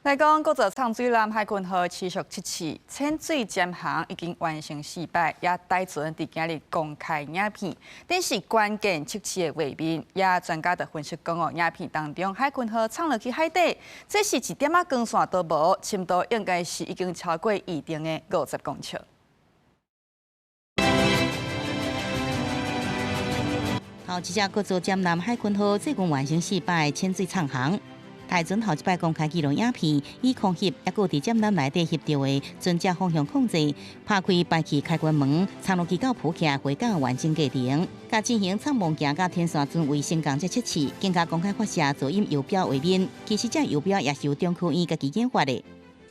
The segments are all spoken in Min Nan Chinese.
來講，國造藏水艦海鯤號持續測試潛水潛航已經完成四擺，也帶船佇今日公開影片。但是關鍵測試的畫面，也專家就分析講哦，影片當中海鯤號藏落去海底，這是一點仔光線都無，深度應該是已經超過預定的50公尺。頭一隻國造潛艦海鯤號最近完成四擺潛水藏航。大船頭一擺公開紀錄影片，以空翕，抑閣佇潛艦內底翕著的船隻方向控制，拍開排氣開關門，藏落去到浮起回港完整過程，佮進行藏望鏡佮天線準位升降這測試，更加公開發射噪音游標畫面。其實這游標也是由中科院家己研發的。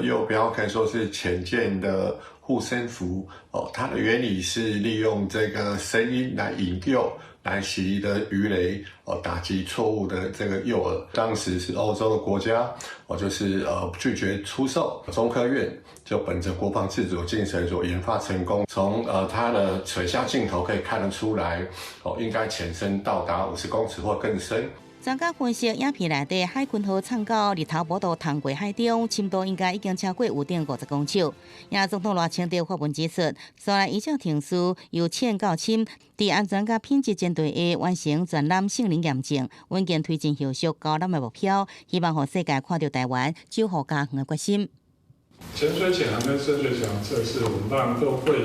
游標可以說是潛艦的護身符哦，它的原理是利用這個聲音來引誘來襲的魚雷哦，打擊錯誤的這個誘餌。當時是歐洲的國家哦，就是拒絕出售。中科院就本着國防自主精神所研發成功。從它的水下鏡頭可以看得出來，哦，應該潛深到達50公尺或更深。專家分析，影片內底海鯤號藏到日頭無度通過海中，深度應該已經超過有頂50公尺。也總統賴清德發文指出，煞來依照程序由淺到深，佇安全佮品質前提下完成全艦性能驗證，穩健推進後續交艦的目標，希望予世界看著台灣守護家園的決心。淺水潛航跟深水潛航測試，我們當然都會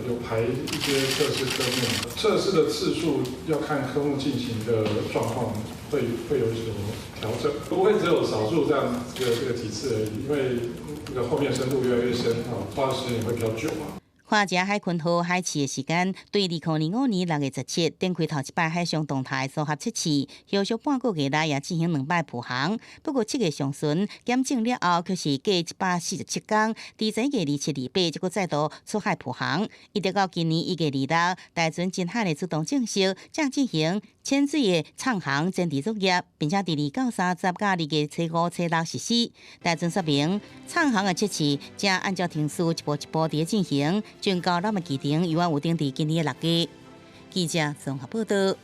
有排一些測試科目，測試的次數要看科目進行的狀況，會有所調整，不會只有少數這樣這個幾次而已，因為這個後面深度越來越深，花的時間也會比較久嘛。看這海鯤號海試的時間，對2025年6月17展開頭一擺海上動態綜合測試，後續半個月內也進行兩擺浮航。不過7月上旬檢證了後，卻是隔147天，佇11月27、28，才閣再度出海浮航。一直到今年1月26，大船真海的主動正式才進行潛水的藏航前置作業，並且佇2到30佮2月初5、初6實施。大船說明，藏航的測試正按照程序一步一步佇進行。交艦的期程猶原有定佇今年的6月。記者綜合報道。